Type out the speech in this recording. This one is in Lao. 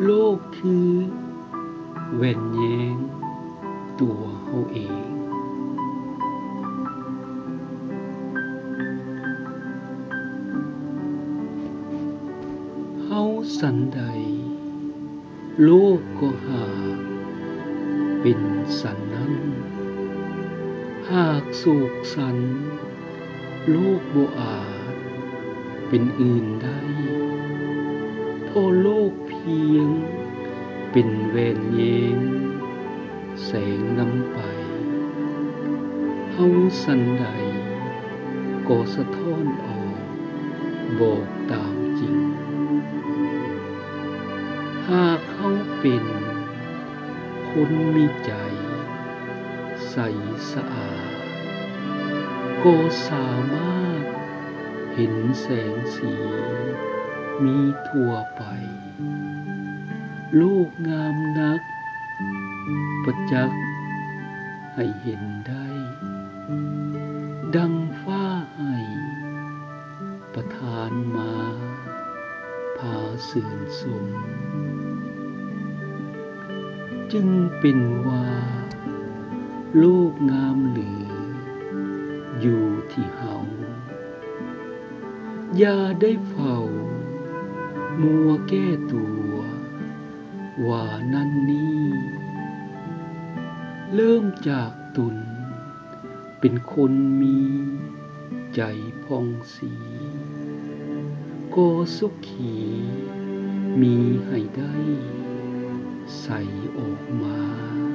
ໂລກຄືແວ່ນແຍງຕົວເຮົາເອງ. ເຮົາສັນໃດ ໂລກກໍຫາກເປັນສັນນັ້ນ. ຫາກໂສກສັນ ໂລກບໍ່ອາດເປັນອື່ນໄດ້ ເພາະໂລກພຽງເປັນແວ່ນແຍງແສງນຳໄປ. ເຮົາສັນໃດກໍສະທ້ອນອອກ ບອກຕາມຈິງ. ຫາກເຮົາເປັນຄົນມີໃຈໃສສະອາດ ກໍສາມາດເຫັນແສງສີມີທົ່ວໄປ. ໂລກງາມນັກ ປະຈັກໃຫ້ເຫັນໄດ້ ດັ່ງຟ້າໃຫ້ ປະທານມາພາຊື່ນຊົມ. ຈຶ່ງເປັນວ່າໂລກງາມຫຼື ຢູ່ທີ່ເຮົາ. ຢ່າໄດ້ເຝົ້າມົວແກ້ຕົວວ່ານັ້ນນີ້. ເລີ່ມຈາກຕົນເປັນຄົນມີໃຈຜ່ອງສີ ກໍສຸຂີມີໃຫ້ໄດ້ໃສອອກມາ.